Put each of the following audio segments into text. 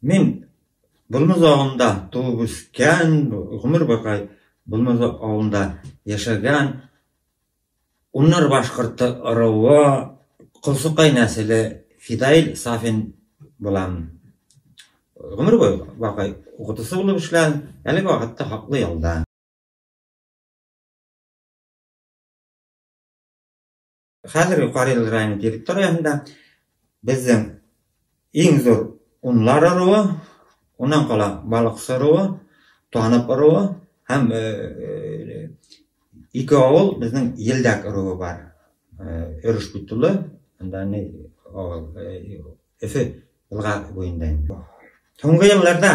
Мин Болмоҙ ауылында тыуып үҫкән, ғүмер буйы Болмоҙ ауылында йәшәгән Уннар башҡорто ырыуы Ҡолсоҡай нәҫеле Фидаил Сафин булам. Ғүмер буйы баҡай уҡытыусы булып эшләнем, әлеге ваҡытта хаҡлы ялда. Хәҙерге Ҡариҙел районы территорияһында беҙҙең иң ҙур Унлар ырыуы, унан ҡала Балыҡсы ырыуы, Танып ырыуы һәм ике ауыл беҙҙең Елдәк ырыуы бар. Өрөш бит улы, унда ни ауыл, Өфө йылға буйында инде. Һуңғы йылларҙа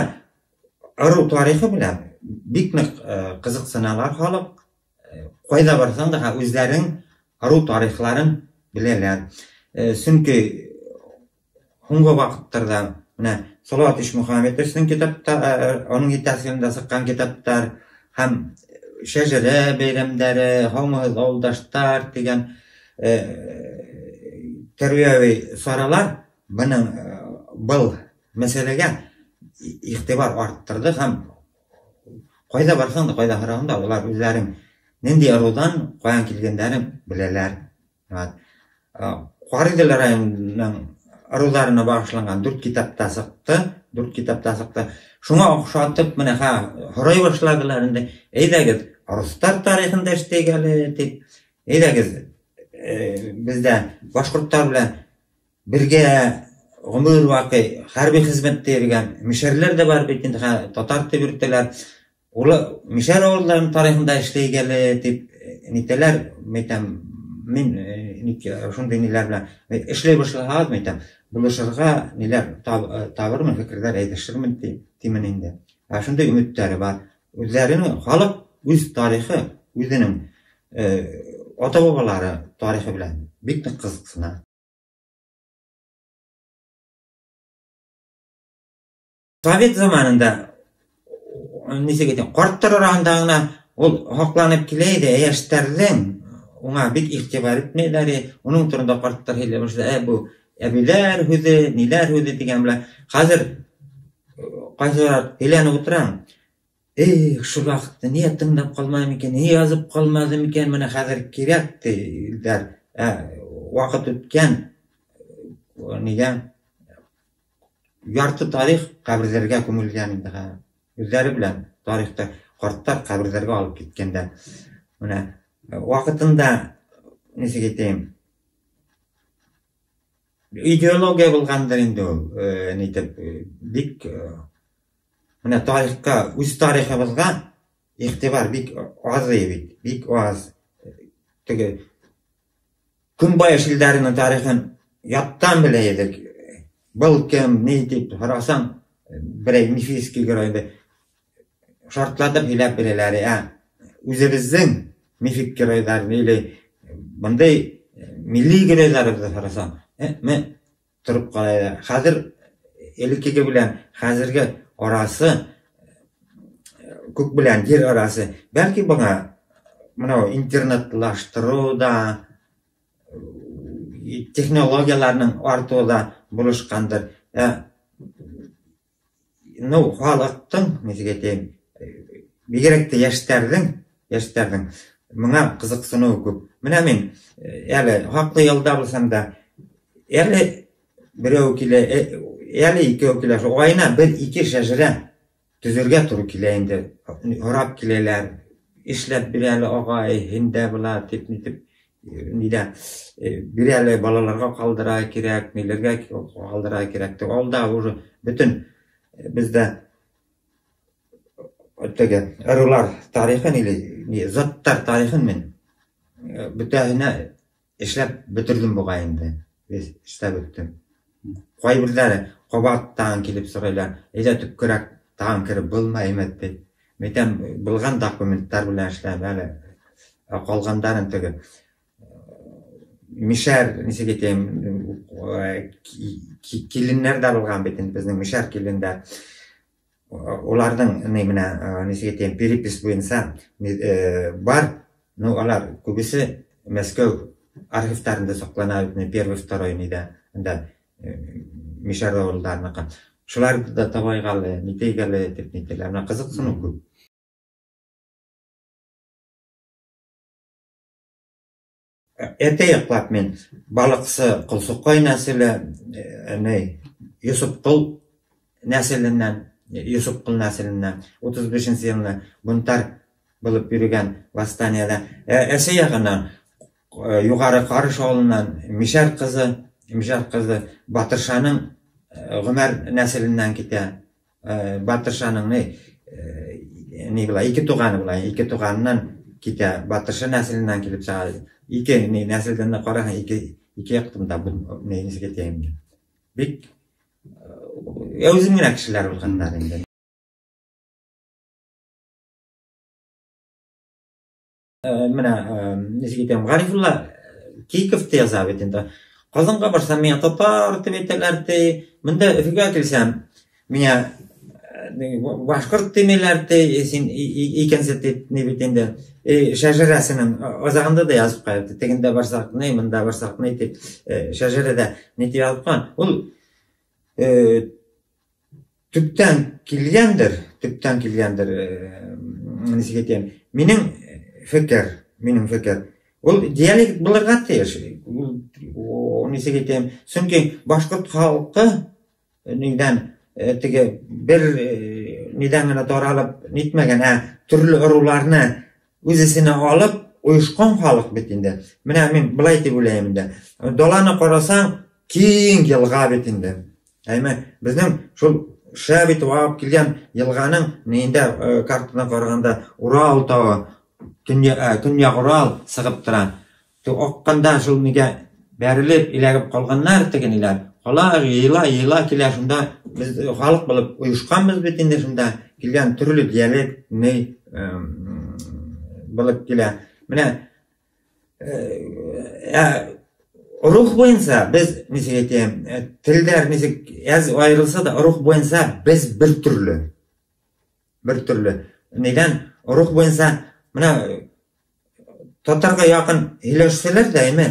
ырыу тарихы белән бик ныҡ ҡыҙыҡһыналар халыҡ. Ҡайҙа барһаң да үҙҙәренең ырыу тарихларын беләләр. Сөнки һуңғы ваҡыттарҙа менә Салауат Ишмөхәмәтовичтың китаптар, уның етәкселегендә сыҡҡан китаптар һәм шәжәрә бәйрәмдәре, һаумыһыҙ ауылдаштар тигән тәрбиәүи саралар бының был мәсьәләгә иғтибар арттырҙы һәм ҡайҙа барһаң да, ҡайҙа һораһаң да, улар үҙҙәрен ниндәй ырыуҙан, ҡайҙан килгәндәрен беләләр. Ҡариҙел районының ырыуҙарына бағышланған 4 китап та сыҡты, 4 китап та сыҡты. Шуңа оҡшатып, менә һорай башланылар инде. Әйҙәгеҙ, рустар тарихын да эшләйек әле тип. Әйҙәгеҙ, беҙҙә башҡорттар белән бергә ғүмер ваҡый хәрби хеҙмәттә йөрөгән мишәрләр ҙә бар бит инде, татар тип йөрөтәләр. Улы мишәр ауылдарының тарихында эшләйек әле тип нитәләр, әйтәм, мин шундай ниләр белән эшләй башлаһағыҙ, әйтәм, булышырға ниләр табырмын, фекерҙәр әйтешермен тимен инде. Ә шундай өмөттәре бар. Үҙҙәренең халыҡ үҙ тарихы, үҙенең ата-бабалары тарихы белән бик ныҡ ҡыҙыҡһына. Совет заманында нисек әйтәм, ҡарттар араһында ғына ул һаҡланып килә ине, ә йәштәрҙең уңа бик иғтибар итмәйҙәр, уның турында ҡарттар һөйләй башлай, был әбейҙәр һүҙе, ниләр һүҙе тигән белән. Хәҙер ҡайһылар һөйләнеп ултыраң, эх, шул ваҡытта ниә тыңлап ҡалмайым икән, ни яҙып ҡалмаҙым икән, менә хәҙер кәрәк тиҙәр. Ваҡыт үткән, нигә ярты тарих ҡәберҙәргә күмелгән инде хәҙер. Үҙҙәре белән тарихта ҡарттар ҡәберҙәргә алып киткәндәр. Менә ваҡытында, нисек әйтәйем, идеология булғандыр инде ул, нитеп, бик, менә тарихҡа, үҙ тарихыбыҙға иғтибар бик аҙ бит, бик аҙ. Теге Көнбайыш илдәренең тарихын яттан белә идек. Был кем, ни тип һорасаң, берәй мифический геройҙы шартлатып һөйләп бирәләр. Үҙебеҙҙең мифик геройҙарын или бындай милли геройҙарыбыҙҙы һорасаң, мә тороп ҡалайҙар. Хәҙер элеккеге белән хәҙерге арасы, күк белән ер арасы. Бәлки быңа мынау интернетлаштырыу да, технологияларның артыуы да булышҡандыр. Ну, халыҡтың, нисек әйтәйем, бигерәк тә йәштәрҙең миңа ҡыҙыҡһыныуы күп. Менә мин әле хаҡлы ялда булһам да, әле берәү килә, әле икәү килә, шул айына бер-ике шәжәрә төҙөргә тура килә инде. Һорап киләләр, эшләп бир әле, ағай, һиндә була тип нитеп, нидә, бир әле балаларға ҡалдыра кәрәк, ниләргә ҡалдыра кәрәк тип. Алда уже бөтөн беҙҙә теге ырыулар тарихын или ни, заттар тарихын мин бөтәһенә эшләп бөтөрҙөм буғай инде. Эшләп бөттөм. Ҡайберҙәре ҡабаттан килеп сығалар, әйҙә төпкөрәк тағын кереп булмаймы тип. Мин әйтәм, булған документтар белән эшләп әле, ҡалғандарын теге мишәр, нисек әйтәйем, киленнәр ҙә булған бит инде, беҙҙең мишәр килендәр. Уларҙың ни менә, нисек әйтәйем, перепись буйынса, бар, но алар күбесе Мәскәү архивтарында саҡлана, первый, второй нидә, унда мишәр ауылдарыныҡы. Шуларҙы да табайыҡ әле, нитәйек әле тип нитәләр. Менә ҡыҙыҡһыныу күп. Әтәй яҡлап мин балыҡсы Ҡолсоҡай нәҫеле, Йосоп ҡол нәҫеленән, Йосоп ҡол нәҫеленән 35-нсе йылны бунтарь булып йөрөгән восстаниеда. Әсәй яғынан Юғары Ҡарыш ауылынан Мишәр ҡыҙы Батыршаның Ғүмәр нәҫеленән китә. Батыршаның ни була, ике туғаны була, ике туғанынан китә, Батырша нәҫеленән килеп сыға. Ике ни нәҫелдән дә ҡараһаң, ике яҡтан да ни нисек әйтәйем инде. Бик үҙем генә кешеләр булғандар инде. Менә нисек әйтәм, Ғарифулла Кейков та яза бит инде. Ҡазанға барсам, миңә татар тип әйтәләр ти. Бында Өфөгә килсәм, миңә башҡорт тимәйләр ти, син икенсе тип ни бит инде. Шәжәрәсенең аҙағында да язып ҡуйыпты. Тегендә барсаҡ ни, бында барсаҡ ни тип, шәжәрәдә ни тип язып ҡуйған. Ул төптән килгәндер, нисек әйтәм, минең фекер. Ул диалект булырға тейеш. Ул нисек әйтәм, сөнки башҡорт халҡы нидән теге бер нидән генә таралып нитмәгән, төрлө ырыуларны үҙ эсенә алып ойошҡан халыҡ бит инде. Менә мин былай тип уйлайым инде. Даланы ҡарасаң, киң йылға бит инде. Әйме, беҙҙең шул шәп итеп ағып килгән йылғаның ниндә картадан ҡарағанда Урал тауы, Көньяҡ Урал сығып тора. Аҡҡанда шул нигә бәрелеп, иләгеп ҡалғандар теге ниләр. Ҡала йыйыла килә, шунда беҙ халыҡ булып ойошҡанбыҙ бит инде, шунда килгән төрлө диалект ни булып килә. Менә рух буйынса беҙ нисек әйтәм, телдәр нисек әҙ айырылса да, рух буйынса беҙ бер төрлө. Бер төрлө. Нидән рух буйынса менә татарға яҡын һөйләшсәләр дә, әйме,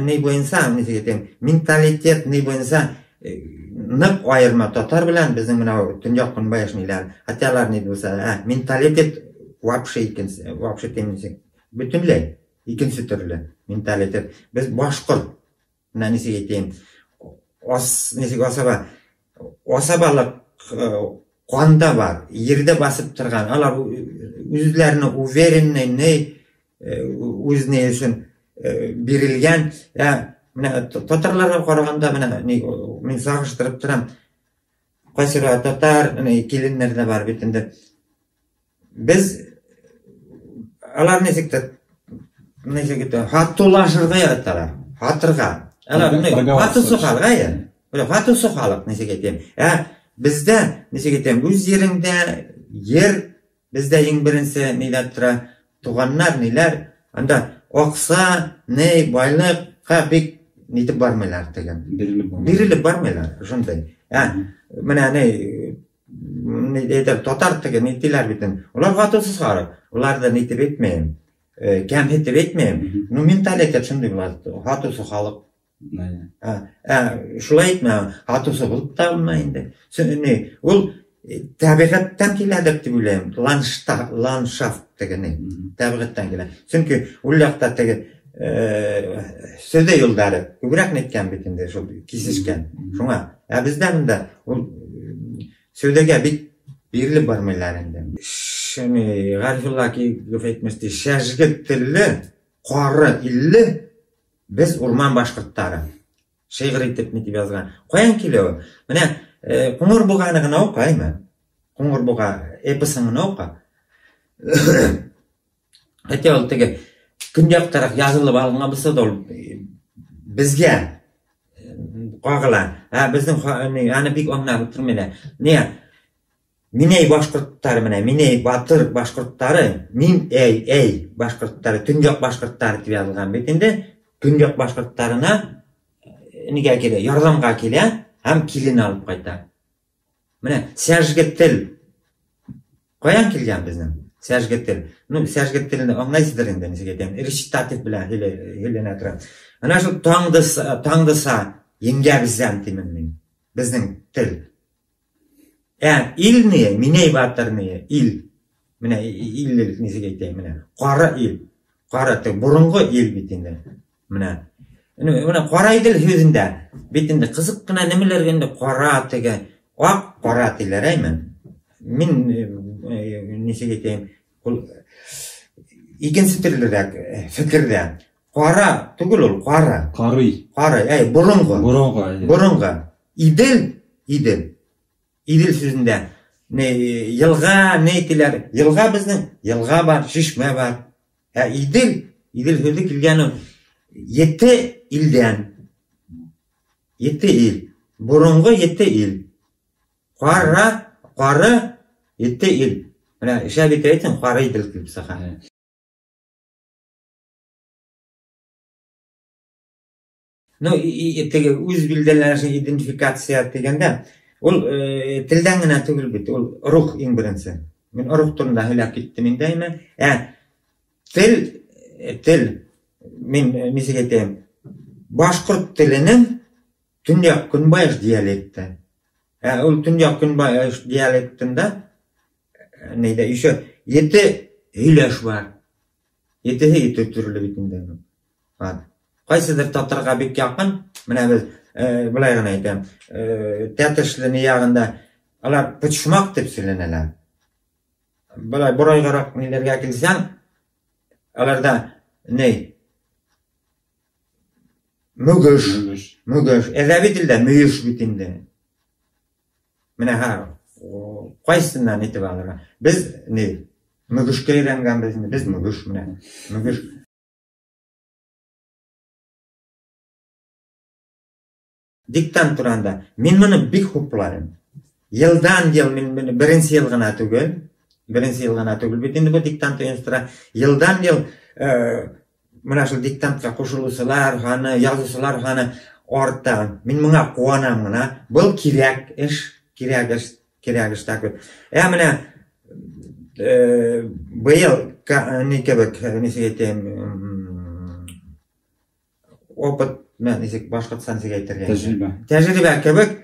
ни буйынса, нисек әйтәм, менталитет ни буйынса ныҡ айырма татар белән беҙҙең менә төньяҡ көнбайыш ниләр, хәтта алар ни булса, менталитет вообще икенсе, вообще тимесек, бөтөнләй икенсе төрлө менталитет. Беҙ башҡорт, менә нисек әйтәйем, нисек асаба, асабалыҡ ҡанда бар, ерҙә баҫып торған, алар үҙҙәренә уверенный, ни үҙ ни өсөн бирелгән. Менә татарларға ҡарағанда менә мин сағыштырып торам. Ҡайсы татар киленнәр ҙә бар бит инде. Беҙ алар нисек тә һатыулашырға яраталар, һатырға. Алар һатыусы халыҡ, әйе. Һатыусы халыҡ, нисек әйтәм. Беҙҙә нисек әйтәм, үҙ ереңдә ер беҙҙә иң беренсе ниләр тора, туғаннар ниләр, анда аҡса, ни, байлыҡҡа бик нитеп бармайлар тигән. Бирелеп бармайлар, шундай. Менә ни әйтәм, татар тигән нитиләр бит инде. Улар һатыусыз халыҡ. Уларҙы нитеп әйтмәйем, кәмһетеп әйтмәйем. Ну, менталитет шундай була, һатыусы халыҡ. Шулай әйтмә, һатыусы булып та булмай инде. Ул тәбиғәттән киләдер тип уйлайым. Ландшафт тигән тәбиғәттән килә. Сөнки ул яҡта теге сәүҙә юлдары күберәк ниткән бит инде, шул кисешкән. Шуңа, беҙҙә бында ул сәүҙәгә бик бирелеп бармайлар инде. Шуны Ғарифулла Кейков әйтмешти, шәжге телле, ҡары илле беҙ урман башҡорттары. Шиғыр итеп ни тип яҙған. Ҡаян килә ул? Менә Ҡуңыр буғаны ғына уҡы, әйме? Ҡуңыр буға эпосын ғына уҡы. Хәтта ул теге көньяҡтараҡ яҙылып алынған булса да, ул беҙгә ҡағыла. Беҙҙең аны бик аңлап ултырмай. Ни? Минәй башҡорттары менән, минәй батыр башҡорттары, мин әй башҡорттары, төньяҡ башҡорттары тип яҙылған бит инде. Көньяҡ башҡорттарына нигә килә? Ярҙамға килә һәм килен алып ҡайта. Менә сәжге тел ҡаян килгән беҙҙең? Сәжге тел. Ну, сәжге телен аңлайһыҙҙыр инде, нисек әйтәм, речитатив белән һөйләнә тора. Ана шул таңдыса еңгәбеҙҙән тимен мин. Беҙҙең тел. Ә ил ни? Минәй батыр ни? Ил. Менә ил нисек әйтәйем, менә кара ил. Кара тек борынгы ил бит инде. Менә. Менә Кара Идел һүҙендә бит инде ҡыҙыҡ ҡына нәмәләргә инде ҡара теге аҡ ҡара тиләр, әйме? Мин нисек әйтәйем, ул икенсе төрлөрәк фекерҙә. Ҡара түгел ул, ҡара. Ҡарый. Ҡарый, әй, боронғо. Боронғо, әйе. Боронғо. Идел, Идел. Идел сүзендә не йылға, не тиләр. Йылға безнең, йылға бар, шишмә бар. Ә Идел, Идел һүҙе килгән ул ете илдән. Ете ил. Боронғо ете ил. Ҡара, ҡары ете ил. Менә шәп итеп әйтһәң, Ҡара Идел килеп сыға. Ну, теге үҙ билдәләнешен идентификация тигәндә, ул телдән генә түгел бит, ул рух иң беренсе. Мин рух турында һөйләп киттем инде, әйме? Тел, мин нисек әйтәйем, башҡорт теленең төньяҡ-көнбайыш диалекты. Ул төньяҡ-көнбайыш диалектында нейҙә еще ете һөйләш бар. Етеһе ете төрлө бит инде. Ҡайсыдыр татарға бик яҡын, менә беҙ былай ғына әйтәм, Тәтешле ни яғында алар почмаҡ тип сөйләнәләр. Былай борайғараҡ ниләргә килсәң, аларҙа ни? Мөгөш. Мөгөш. Әҙәби телдә мөйөш бит инде. Менә һә, ҡайсыһынан итеп алырға? Беҙ ни? Мөгөшкә өйрәнгәнбеҙ инде, беҙ мөгөш менә. Мөгөш. Диктант туранда мин моны бик хуплайым. Йылдан йыл мин моны беренсе йыл ғына түгел, беренсе йыл ғына түгел бит инде бу диктант ойоштора. Йылдан йыл менә шул диктантка ҡушылыусылар һаны, яҙыусылар һаны арта. Мин моңа ҡыуанам ғына. Был кирәк эш, кирәк эш, кирәк эш түгел. Ә менә быйыл ни кебек, нисек әйтәйем, опыт, менә нисек башҡортса нисек әйтергә? Тәжрибә. Тәжрибә кебек,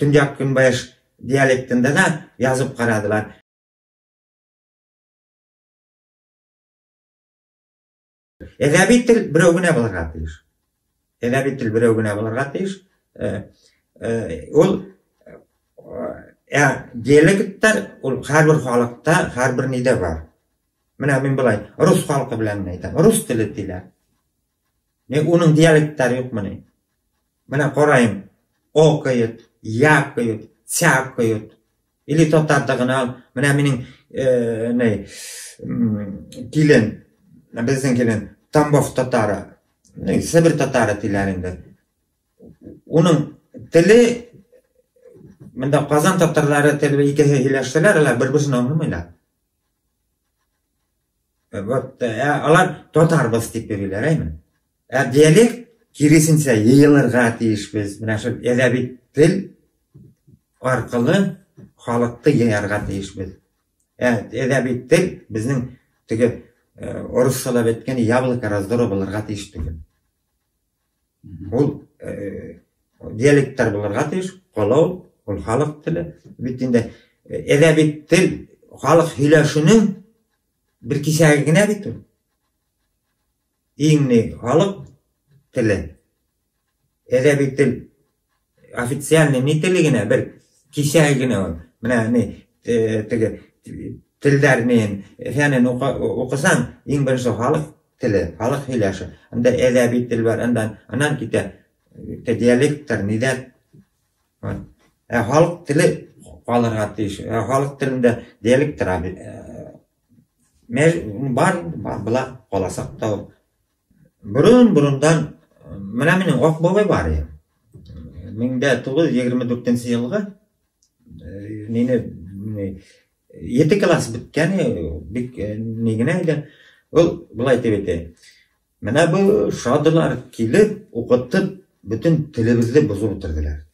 төньяҡ-көнбайыш диалектында да язып ҡарадылар. Әҙәби тел берәү генә булырға тейеш. Әҙәби тел берәү генә булырға тейеш. Ул, диалекттар ул һәр бер халыҡта, һәр бер нидә бар. Менә мин былай рус халҡы белән генә әйтәм. Рус теле тиләр. Ни уның диалекттары юҡмы ни? Менә ҡарайым, окают, якают, цякают. Или татарҙы ғына ал. Менә минең, ни, килен, беҙҙең килен Тамбов татары, ни, Себер татары тиләр инде. Уның теле мында Ҡазан татарлары теле икеһе һөйләшсәләр, алар бер-береһен аңламайлар. Вот, алар татарбыҙ тип йөрөйләр, әйме? Ә диалект киресенсә йыйылырға тейешбеҙ. Менә шул әҙәби тел арҡылы халыҡты йыйырға тейешбеҙ. Әҙәби тел беҙҙең теге, урыҫсалап әйткән яблоко раздора булырға тейеш түгел. Ул, диалекттар булырға тейеш, ҡала ул халыҡ теле. Бит инде әҙәби тел халыҡ һөйләшенең бер кисәге генә бит ул. Иң ни халыҡ теле. Әҙәби тел официальный ни теле генә, бер кисәге генә ул. Менә ни, теге телдәр ни, фәнен уҡыһаң, иң беренсе халыҡ теле, халыҡ һөйләше. Анда әҙәби тел бар, анан китә диалекттар, нидәр. Ә халыҡ теле ҡалырға тейеш. Ә халыҡ телендә диалекттар бар, бар, була, ҡаласаҡ та ул. Борон-борондан менә минең аҡ бабай бар ине. Мең дә туғыҙ йөҙ егерме дүртенсе йылғы, нине, ни, ете класс бөткән, бик, ни генә ине. Ул былай тип әйтә: Менә был шадылар килеп, уҡытып, бөтөн телебеҙҙе боҙоп бөтөрҙөләр.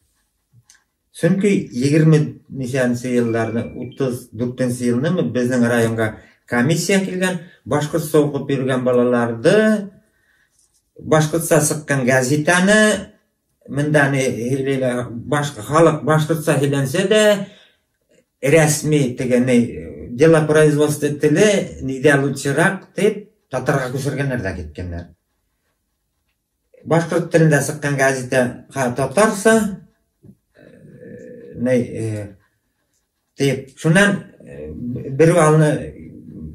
Сөнки егерме нисәнсе йылдарҙы, утыҙ дүртенсе йылнымы беҙҙең районға комиссия килгән, башҡортса уҡып йөрөгән балаларҙы, башҡортса сыҡҡан газетаны, мында ни һөйләйләр, халыҡ башҡортса һөйләнсә дә, Рәсми теге ни делопроизводство теле нидә лучшерак дип татарға күсергәннәр дә киткәннәр. Башҡорт телендә сыҡҡан газета татарса ни дип шунан бер алны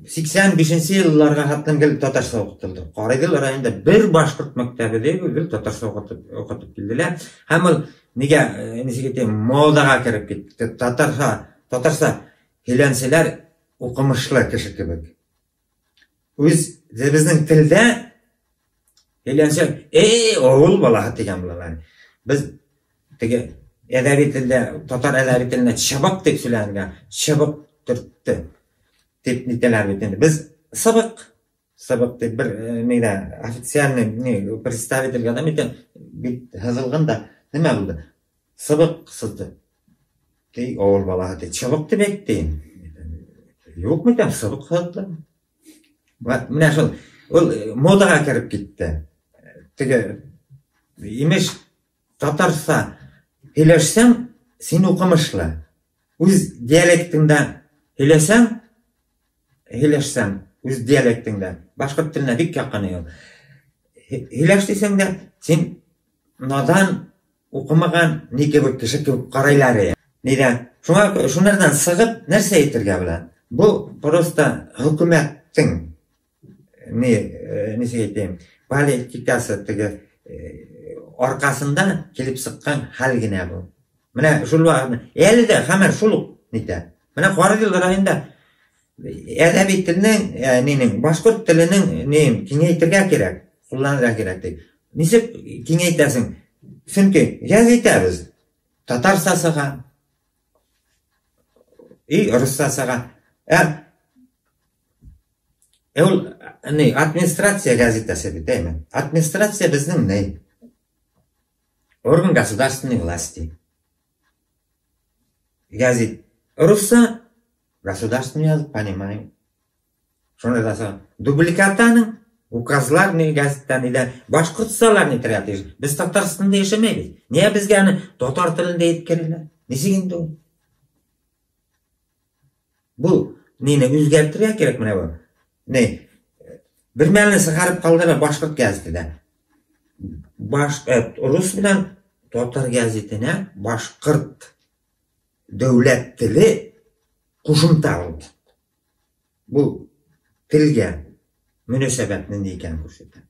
85 йылларға хәтлем гел татарса уҡытылды. Ҡарайҙыл районында бер башҡорт мәктәбе дә гел татарса уҡытып килделәр. Һәм ул нигә нисек әйтәйем, модаға кереп китте. Татарса һөйләнсәләр уҡымышлы кеше кебек. Үҙ беҙҙең телдә һөйләнсә, ауыл балаһы тигән булалар. Беҙ теге әҙәби телдә, татар әҙәби теленә чыбыҡ тип һөйләнгән, чыбыҡ төрттө тип нитәләр бит инде. Беҙ сыбыҡ тип бер нидә официальный ни представителгә дә бит бит һыҙылған да нимә булды? Сыбыҡ сызды. Ти ауыл балаһы ти чыбыҡ тип әйтте. Юҡ микән, сыбыҡ һыҙҙы. Менә шул ул модаға кереп китте. Теге имеш татарса һөйләшсәң, син уҡымышлы. Үҙ диалектыңда һөйләсәң, һөйләшсәң, үҙ диалектыңда, башҡорт теленә бик яҡын ул. Һөйләш тисәң дә, син надан, уҡымаған ни кебек кеше кебек ҡарайлар. Нидән? Шуңа шунардан сығып нәрсә әйтергә була? Бу просто хөкүмәттең ни нисек әйтәйем, политикасы теге арҡаһында килеп сыҡҡан хәл генә был. Менә шул ваҡыт әле дә хәмәр шул уҡ нитә. Менә Ҡарайҙыл районында әҙәби телнең, нинең, башҡорт теленең нин киңәйтергә кәрәк, ҡулланырға кәрәк тип. Нисек киңәйтәсең? Сөнки гәзитәбеҙ татарса сыға, и русса сыға. Ул ни администрация газетасы бит, әйме? Администрация беҙҙең ни? Орган государственной власти. Газет русса, государственный язык, понимаю. Шуны да соң дубликатаның указлар ни газеттан иде, башҡортсалар ни торя тейеш. Беҙ Татарстанда йәшәмәйбеҙ. Ниңә беҙгә аны татар телендә еткерәләр? Нисек инде ул? Был нине үҙгәртергә кәрәк менә был. Ни? Бер мәлне сығарып ҡалдыра башҡорт газетында. Рус менән татар газетенә башҡорт дәүләт теле ҡушымта булды. Был телгә мөнәсәбәт ниндәй икәнен күрһәтә.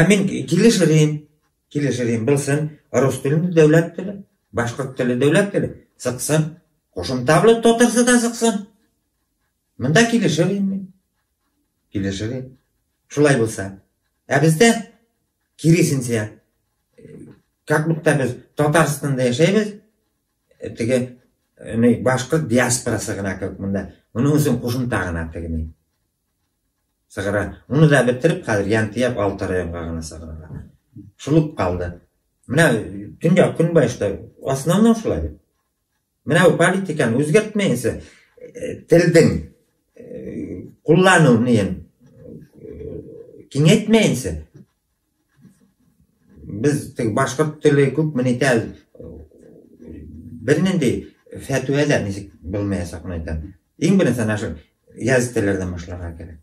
Мин килешер булсын, рус теле дәүләт теле, башҡорт теле дәүләт теле, сыҡсын, ҡушымта булып татарса да сыҡсын. Мында килешер мин. Килешер. Шулай булса. Ә беҙҙә киресенсә, как будто беҙ Татарстанда йәшәйбеҙ, теге ни башҡорт диаспорасы ғына кеүек мында. Уның өсөн ҡушымта ғына теге ни сығара. Уны да бөтөрөп, хәҙер йәнтейәп алты районға ғына сығара. Шул уҡ ҡалды. Менә төньяҡ көнбайышта основном шулай бит. Менә был политиканы үҙгәртмәйенсә, телдең ҡулланыу ниен киңәйтмәйенсә, беҙ теге башҡорт теле күпме нитә, бер ниндәй фәтүә лә нисек булмаясаҡ, әйтәм. Иң беренсе ана шул гәзитәләрҙән башларға кәрәк.